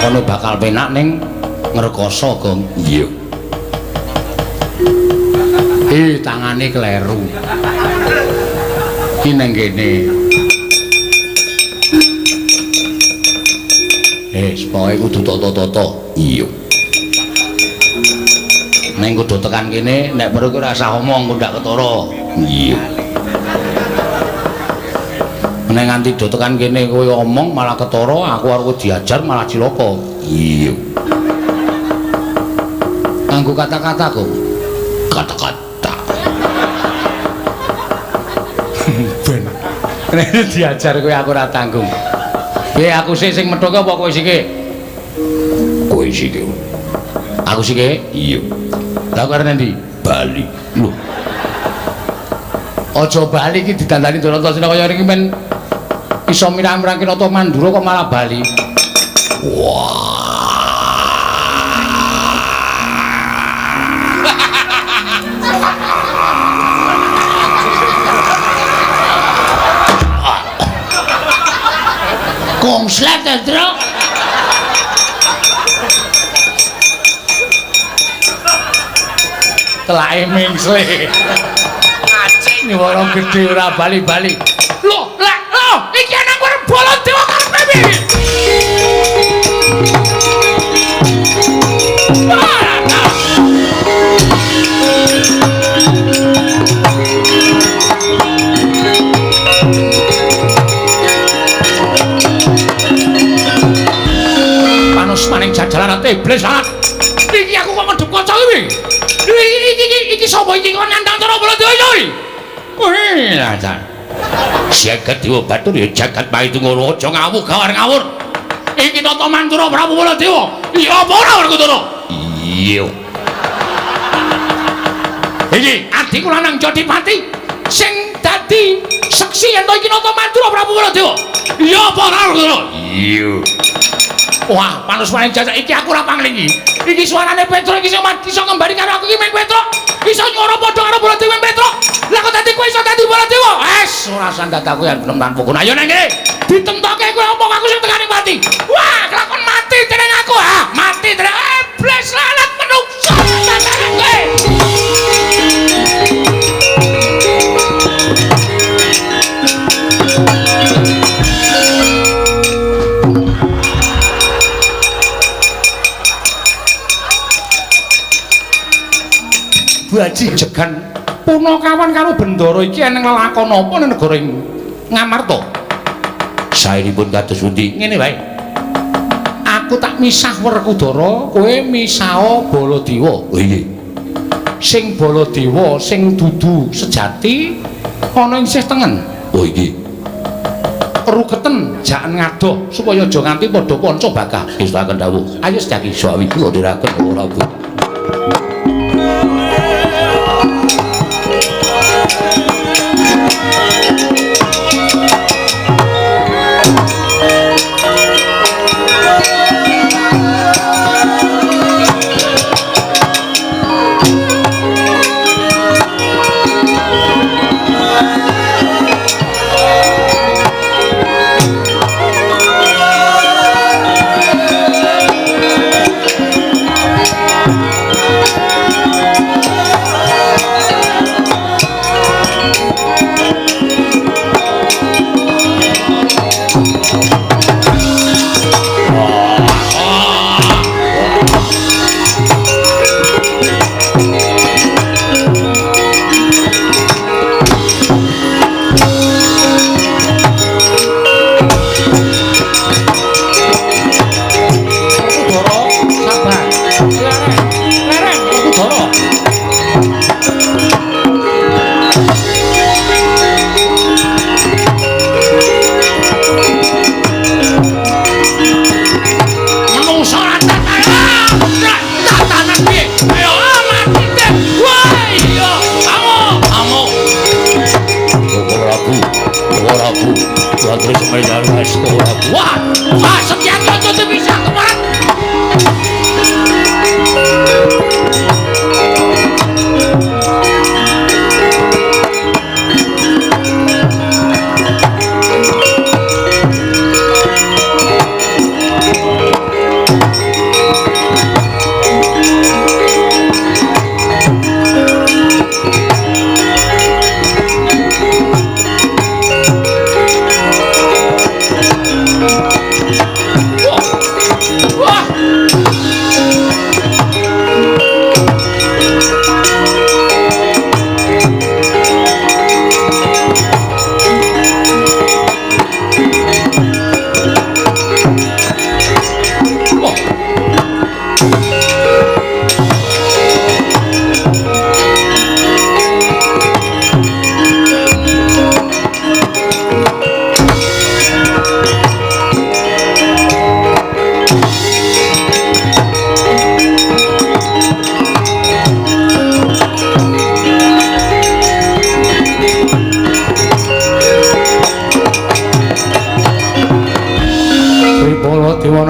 Kono bakal penak ning ngrekoso, Gong. Iya. Tangane kleru. Ki nang kene. Pokoke kudu tata-tata. Iya. Ning kudu tekan kene, nek perlu ora usah omong, engko ndak ketara. Iya. Nek nganti do tekan kene kowe omong malah ketara, aku arep diajar malah cilaka. Iya. Nganggo kata-kata kok. Kata-kata. Ben. Nek diajar kowe aku ora tanggung. Piye aku sik sing methuke apa kowe sike? Kowe sike. Aku sike? Iya. Lah kowe arep endi? Bali. Lho. Aja bali iki didandani Ndorantosena kaya iki men iso mirang-mirangke nata Mandura kok malah bali. Wah. Kongslet, Truk. Telake mingsle. Ngacik nyuwara gedhe ora bali-bali. Lho, lek lho, iki ana Baladewa karepe piye? Panus maning jajaran iblis alat. Iki aku kok ngedep kaca iki. Iki sapa iki kok nantang cara Baladewa iki? Wih, aja. Jagat Dewa Batur ya jagat Paitungara aja ngawuh gawar ngawur. Iki tata Mantura Prabu Baladewa. Iya apa ora Werkudara? Iya. Iki adikku lanang Jodipati sing dadi seksi yen to iki nata Mantura Prabu Baladewa. Iya apa ora Werkudara? Iya. Wah, panus paling jajak iki aku ora panglingi. Iki suarane Petruk iki sing iso ngembari karo aku iki men Petruk. Iso nyuwara padha karo Baladewa men Petruk. Lah kok dadi kowe iso dadi Baladewa? Wes, ora sandat aku yen gelem tanpa guna. Ayo nang kene. Ditemtoke kowe omong aku sing tekane mati. Wah, kelakon mati dening aku. Ah, mati dening iblis lalat menungso. Tataran kowe. Baji jegan punakawan karo Bendara iki eneng lelakon apa nang negara Ngamarta? Saenipun kados pundi? Ngene wae. Aku tak misah Werkudara, kowe misah Baladewa. Oh iya. Sing Baladewa sing dudu sejati ana ing sisih tengen. Oh iya. Ruketen jaken ngadoh supaya aja nganti padha panca bakah. Ngestakaken dawuh. Ayo sejati. Sawi kula dherekaken ora Bu. Wah, wah, sekian kanca bisa kemarin.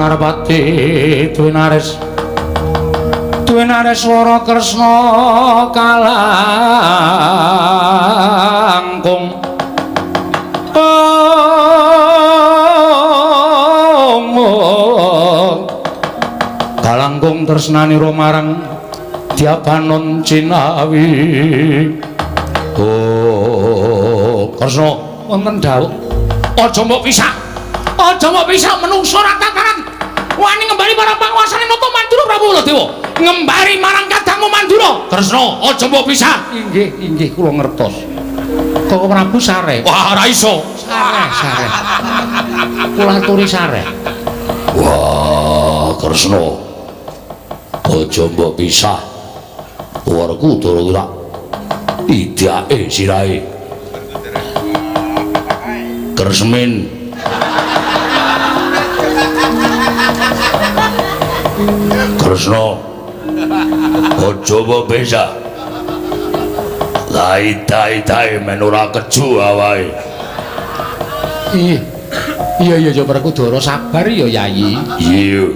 Narpati Dwinares Dwinareswara Kresna kalangkung kalangkung tresnanira marang Dyabanon Cinawi. Oh Kresna wonten dawuh aja mbok pisah, aja mbok pisah menungso ora tataran wani ngembari para panguasane Nata Mandura Prabu Baladewa, ngembari marang kadangmu Mandura. Kresna aja mbok pisah. Inggih, inggih kula ngertos. Koko Prabu sare. Wah ora iso. Sare, sare. Kula aturi sare. Wah Kresna aja mbok pisah. Werkudara tak idake sirahe. Kresmin Kresna aja mbok pisah. Lai-tai-tai men ora keju awake. Iya. Iya iya ya Werkudara sabar ya Yayi. Iya.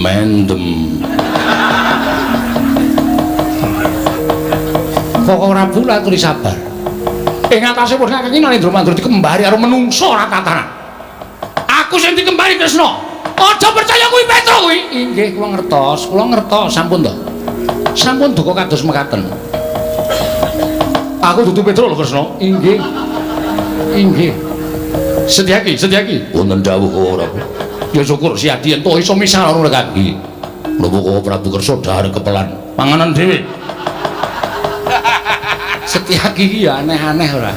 Mendem. Koko Prabu laturi sabar. Ing atase pun kakang Narendra Mandura dikembari karo menungso ora tatanan. Aku sing dikembari Kresna. Aja percaya kuwi Petro kuwi. Inggih kula ngertos, kula ngertos sampun to. Sampun duka kados mekaten. Aku dudu Petro lho Kresna. Inggih. Inggih. Setyaki, Setyaki. Wonten dawuh ora. Ya syukur Siadi ento iso misah karo kaki. Napa kok Prabu Kersa dhahar kepelan panganan dhewe. Setyaki iki ya aneh-aneh ora.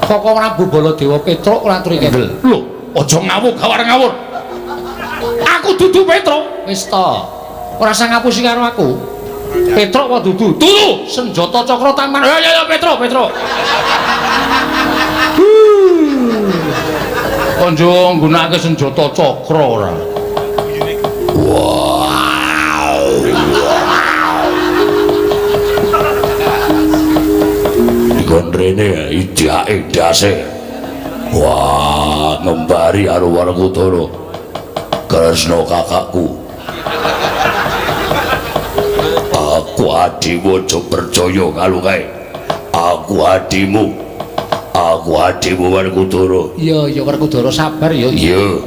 Koko Prabu Baladewa Petruk ora aturi kendel. Lho, aja ngawur gawar ngawur. Aku dudu Petruk. Wis to. Ora usah ngapusi karo aku. Petruk apa dudu? Dudu. Senjata cakra tangan. Ya ya ya Petruk, Petruk. Konjo nggunakake senjata cakra ora. Wow. Dikon rene idake ndase. Wah, ngembari karo Werkudara. Kresna kakakku. Aku adimu aja percaya karo kae. Aku adimu. Aku adimu Werkudara. Iya, iya Werkudara sabar ya. Iya.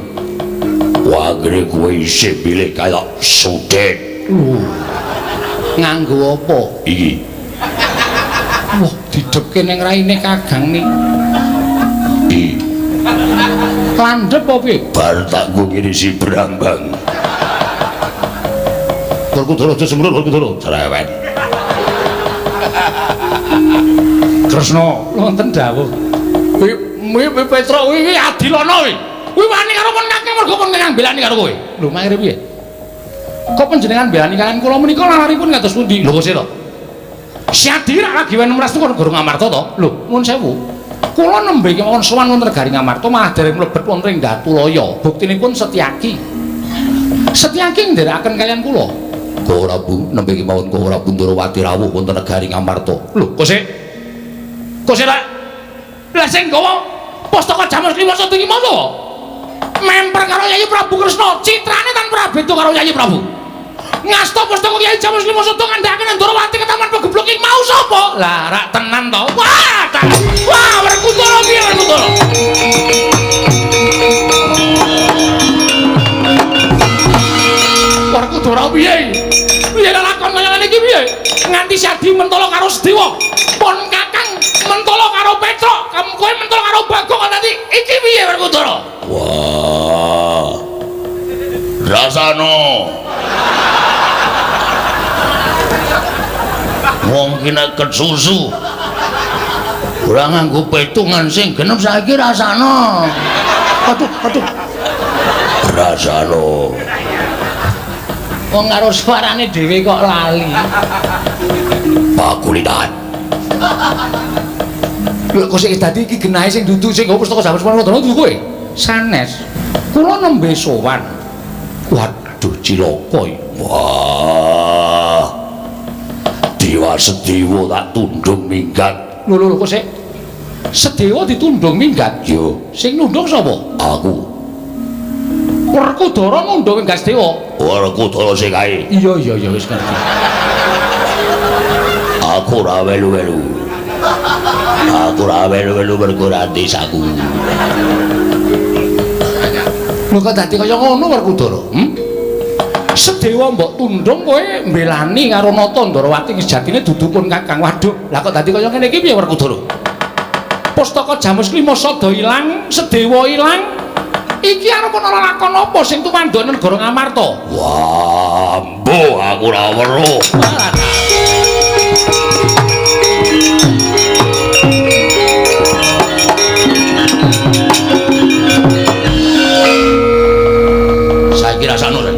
Wagre kowe isih pilih kaya sudet. Nganggo apa? Iki. Wah, didhepke ning raine Kakang ni. Iki. Landhep apa piye? Bar tak nggo ngirisi brambang. Werkudara aja sembrul Werkudara. Cerewet. Kresna wonten dawuh. Kuwi kuwi Petruk kuwi adilana kuwi. Kuwi wani karo pun kakang mergo pun kakang belani karo kowe. Lho mangire piye? Kok panjenengan belani kalian kula menika lalaripun kados pundi? Lho kok sih to? Siadi rak lagi wen mres kok negara Ngamarta to? Lho, nuwun sewu. Kula nembe kemawon sowan wonten negari Ngamarta malah dereng mlebet wonten ing Datulaya. Buktinipun Setyaki. Setyaki nderekaken kalian kula. Kok Prabu nembe kemawon kok Prabu Ndorowati rawuh wonten negari Ngamarta. Lho, kok sik? Kok sik lah sing gawa pustaka Jamus Lima Satu iki mau memper karo Yayi Prabu Kresna, citrane tan prabeda karo Yayi Prabu. Ngasta pustaka Kyai Jamus Lima Satu ngandhakake Ndorowati ketaman pegeblok iki mau sapa? Lah rak tenan to. Wah, wah Werkudara piye Werkudara? Werkudara piye? Piye lakon kaya ngene iki piye? Nganti Sadi mentolo karo Sedewa. Pon Kakang mentolo karo Petruk, kowe mentolo karo Bagong kok dadi iki piye Werkudara? Wah. Rasano. Wong ki nek kesusu ora nganggo petungan sing genep saiki rasano. Aduh, aduh. Rasano. Wong karo suarane dhewe kok lali. Pakulitan. Lho kok sik dadi iki genahe sing dudu sing nggo pustaka Jamus Purwadana dudu kowe? Sanes. Kula nembe sowan. Waduh cilaka iki. Wah. Dewa Sedewa tak tundung minggat. Lho lho kok sik. Sedewa ditundung minggat. Yo, Sing nundung sapa? Aku. Werkudara nundung minggat Sedewa. Werkudara sing kae. Iya iya iya wis ngerti. Aku ora welu-welu. Aku ora welu-welu mergo ora desaku. Lho kok dadi kaya ngono Werkudara? Sedewa mbok tundung kowe mbelani karo Nata Ndorowati sejatine dudu pun Kakang. Waduh, lah kok dadi kaya ngene iki piye Werkudara? Pustaka Jamus Klima sada ilang, Sedewa ilang. Iki arep ana lakon apa sing tumandha negara Ngamarta? Wah, mbuh aku ora weruh. Saiki rasane ora.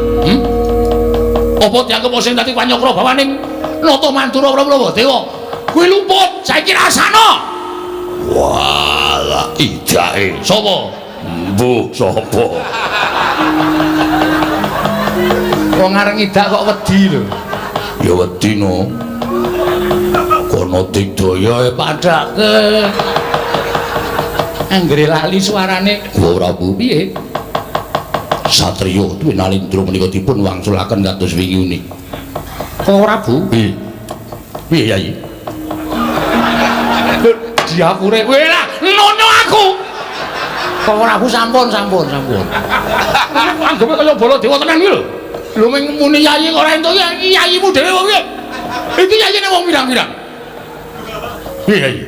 Apa dianggep sing dadi panyokra bawaning Nata Mandura Prabu Dewa? Kuwi luput, saiki rasane. Walah, idake. Sapa? Mbuh sapa? Wong arep ngidak kok wedi lho. Ya wedi no. Kono digdaya padake. Anggere lali suarane. Ora Prabu. Piye? Satriya Dwinalindra menika dipun wangsulaken kados wingi uni. Kok ora Bu? Piye? Piye Yai? Diapure kowe lah nono aku. Kok ora Bu sampun sampun sampun. Anggepe kaya Baladewa tenan iki lho. Lho mung muni yai kok ora entuk iki yayimu dhewe wong piye? Iki yayine wong pirang-pirang. Piye Yai?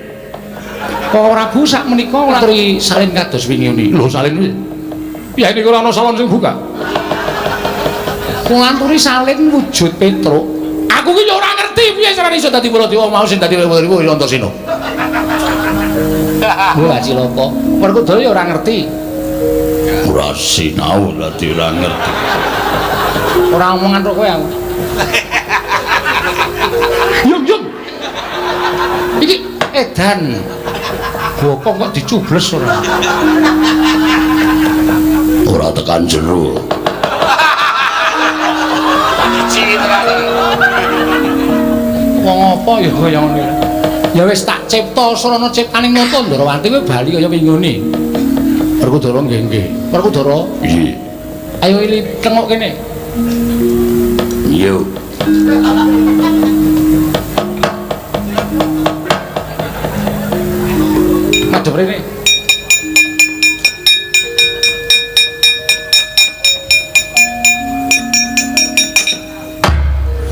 Kok ora Bu sak menika ngaturi salin kados wingi uni. Lho salin piye? Piye niku ora ana salon sing buka. Kula anturi salin wujud Petruk. Aku ki ya ora ngerti piye carane iso dadi Baladewa mau sing dadi Baladewa ya Antasena. Wah cilaka. Werkudara ya ora ngerti. Ora sinau dadi ora ngerti. Ora omongan kok kowe aku. Yung yung. Iki edan. Bokong kok dicubles ora. Ora tekan jero. Wong apa ya kaya ngene. Ya wis tak cipta srana ciptaning Nata Ndorowati kowe bali kaya wingune. Werkudara nggih nggih. Werkudara. Iya. Ayo ili tengok kene. Iya. Madhep rene.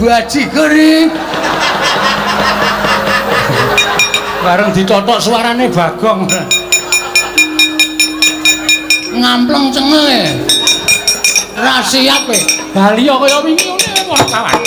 Bajigur. Bareng ditotok suarane Bagong. Ngampleng cengel. Ra siap e. Bali kaya wingi ngene ora kawan.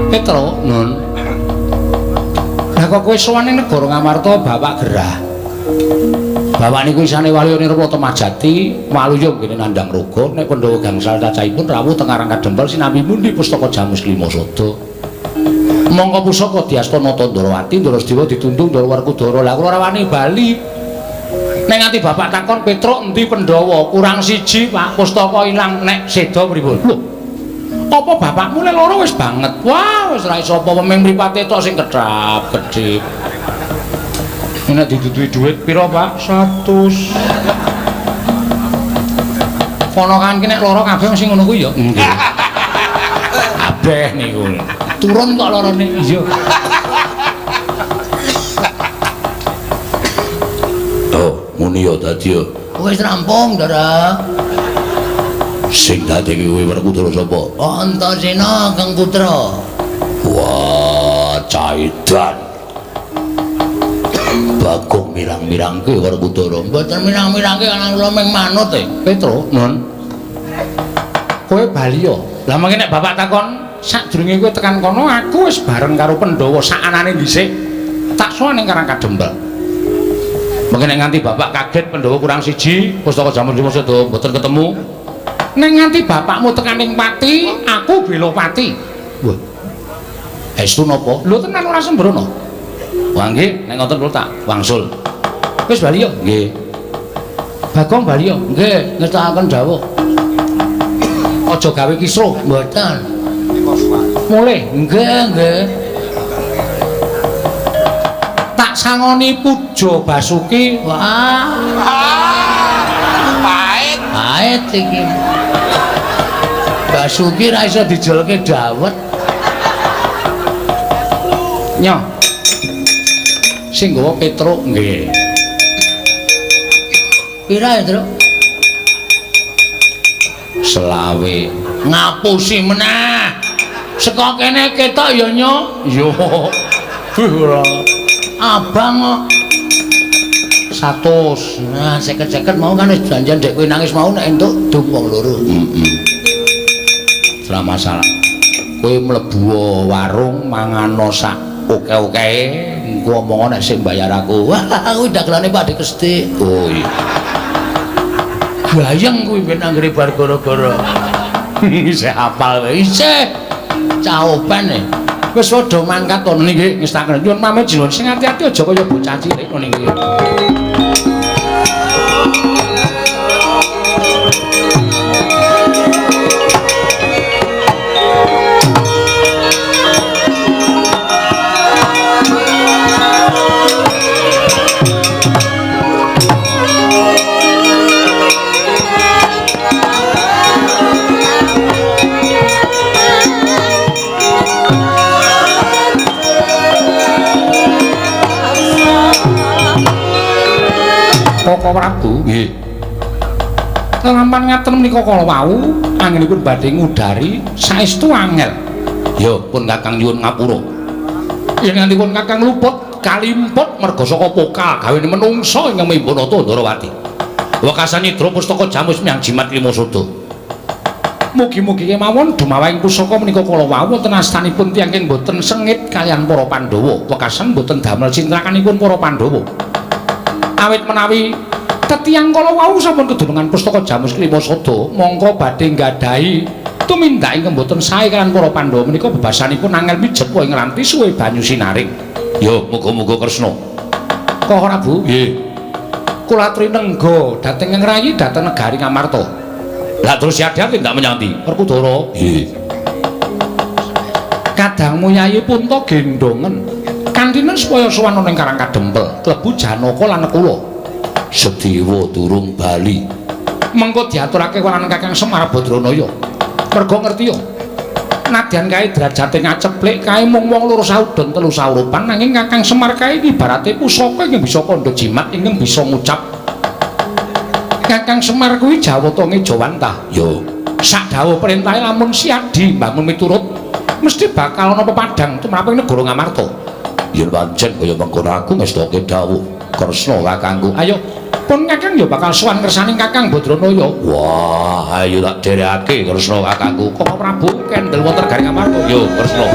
Petro, Nun. Lah kok kowe sowan ning negara Ngamarta bapak gerah. Bapak niku isane Waluya Nirpa Temajati, Waluya nggene nandhang raga, nek Pandhawa gangsal cacahipun rawuh teng Karang Kadempel sinambi pundi pustaka Jamus Klima Sada. Mongko pusaka diasta Nata Ndorowati, Ndorosdewa ditundung Ndara Werkudara. Lah kula ora wani bali. Nek nganti bapak takon Petruk endi Pandhawa, kurang siji Pak, pustaka ilang nek seda pripun? Lho. Apa bapakmu le loro wis banget? Wah, wis ra iso apa ming mripate tok sing kedhap kedhip. Nek diduduhi dhuwit pira, Pak? 100. Ponakan ki nek loro kabeh mesti ngono kuwi ya. Nggih. Kabeh niku. Turun kok lorone. Iya. Oh, muni ya dadi ya. Wis rampung, Ndara. Sing dadi kuwi Werkudara sapa? Antasena Kang Putra. Wah, caidan. Bagong mirang-mirangke Werkudara. Mboten mirang-mirangke ana kula mung manut e. Petro, Nun. Kowe bali ya. Lah mangke nek bapak takon sadurunge kowe tekan kono aku wis bareng karo Pandhawa sakanane dhisik. Tak sowan ning Karang Kadempel. Mangke nek nganti bapak kaget Pandhawa kurang siji, pustaka Jamus Lima Sada mboten ketemu. Nek nganti bapakmu tekan ing pati, aku bela pati. Wah. Estu napa? Lho tenan ora sembrono. Wah nggih, nek ngoten kula tak wangsul. Wis bali yo. Nggih. Bagong bali yo. Nggih, ngetakaken dawuh. Aja gawe kisruh. Mboten. Mulih. Nggih, nggih. Tak sangoni Puja Basuki. Wah. Pahit. Pahit iki. Basuki ra iso dijolke dawet. Nyo. Sing nggawa Petruk nggih. Pira ya, Truk? Selawe. Ngapusi meneh. Saka kene ketok ya, Nyo. Yo. Buh ora. Abang kok 100. Nah, 50-50 mau kan wis janjian dek kowe nangis mau nek entuk dum wong loro. Heeh. Ora masalah. Kowe mlebu warung mangano sak oke-oke, engko omong nek sing bayar aku. Wah, kuwi dagelane Pak Dik Kestik. Oh iya. Gayeng kuwi ben anggere bar gara-gara. Isih hafal wae. Isih. Caoban e. Wis padha mangkat to niki ngestaken. Nyuwun pamit jenengan sing ati-ati aja kaya bocah cilik ngono niki. Koko Prabu nggih. Lelampan ngaten menika kala wau anggenipun badhe ngudari saestu angel. Ya pun Kakang nyuwun ngapura. Yen nganti pun Kakang luput kalimput merga saka pokal gawene menungsa ingkang mimba nata Ndarawati. Wekasan nyidra pustaka jamus miyang jimat lima sada. Mugi-mugi kemawon dumawahing pusaka menika kala wau wonten astanipun tiyang ingkang boten sengit kaliyan para Pandhawa. Wekasan boten damel cintrakanipun para Pandhawa. Awit menawi tetiyang kala wau sampun kedunungan pustaka jamus klima sada mongko badhe nggadahi tumindak ingkang boten sae kaliyan para Pandhawa menika bebasanipun angel mijet ing ranti suwe banyu sinaring. Ya muga-muga Kresna. Koko Prabu nggih. Kula aturi nengga dhateng ngrayi dhateng negari Ngamarta. Lah terus siap-siap tindak menyang ndi? Werkudara. Nggih. Kadangmu Yayi Punta gendongen. Kantinen supaya sowan ana ing Karang Kadempel, klebu Janaka lan Nekula. Sedewa durung bali. Mengko diaturake karo Kakang Semar Badranaya. Merga ngerti ya. Nadyan kae derajate ngaceplik kae mung wong loro saudon telu saurupan nanging Kakang Semar kae ibarate pusaka ingkang bisa kandha jimat ingkang bisa ngucap. Kakang Semar kuwi jawata ngejawantah. Yo, sak dawuh perintahe lamun siadi mbangun miturut mesti bakal ana pepadang tumrap ing negara Ngamarta. Yen pancen kaya mengkono aku ngestoke dawuh Kresna kakangku. Ayo, pun Kakang ya bakal sowan kersane Kakang Badranaya. Wah, ayo tak dherekake Kresna kakangku. Koko Prabu kendel wonten garing Ngamarta. Yo, Kresna.